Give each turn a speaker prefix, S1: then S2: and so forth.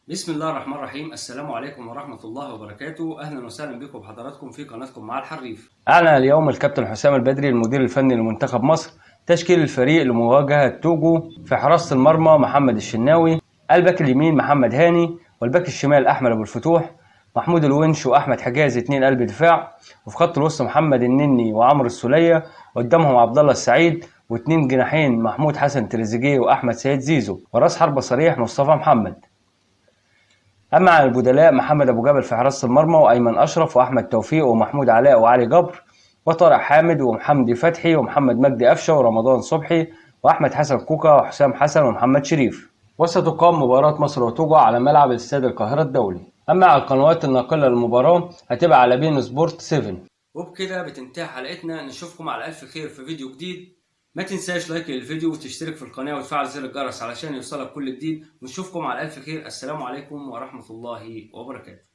S1: بسم الله الرحمن الرحيم. السلام عليكم ورحمة الله وبركاته. أهلا وسهلا بكم بحضراتكم في قناتكم مع الحريف. أعلن اليوم الكابتن حسام البدري المدير الفني لمنتخب مصر تشكيل الفريق لمواجهة توجو. في حراسة المرمى محمد الشناوي، الباك اليمين محمد هاني، والباك الشمال أحمد أبو الفتوح، محمود الونش وأحمد حجازي 2 قلب دفاع، وفي خط الوسط محمد النني وعمرو السولية، قدامهم عبد الله السعيد، واثنين جناحين محمود حسن تريزيجيه وأحمد سيد زيزو، وراس حربة صريح مصطفى محمد. أما عن البدلاء محمد أبو جبل في حراسة المرمى، وأيمن أشرف وأحمد توفيق ومحمود علاء وعلي جبر، وطارق حامد ومحمدي فتحي ومحمد مجدي قفشة ورمضان صبحي وأحمد حسن كوكا وحسام حسن ومحمد شريف. وستقام مباراة مصر وتوجو على ملعب استاد القاهرة الدولي. أما على القنوات الناقلة للمباراة هتبقى على بين سبورت 7. وبكده بتنتهي حلقتنا، نشوفكم على ألف خير في فيديو جديد. ما تنساش like للفيديو وتشترك في القناة وتفعل زر الجرس علشان يوصلك كل جديد، ونشوفكم على ألف خير. السلام عليكم ورحمة الله وبركاته.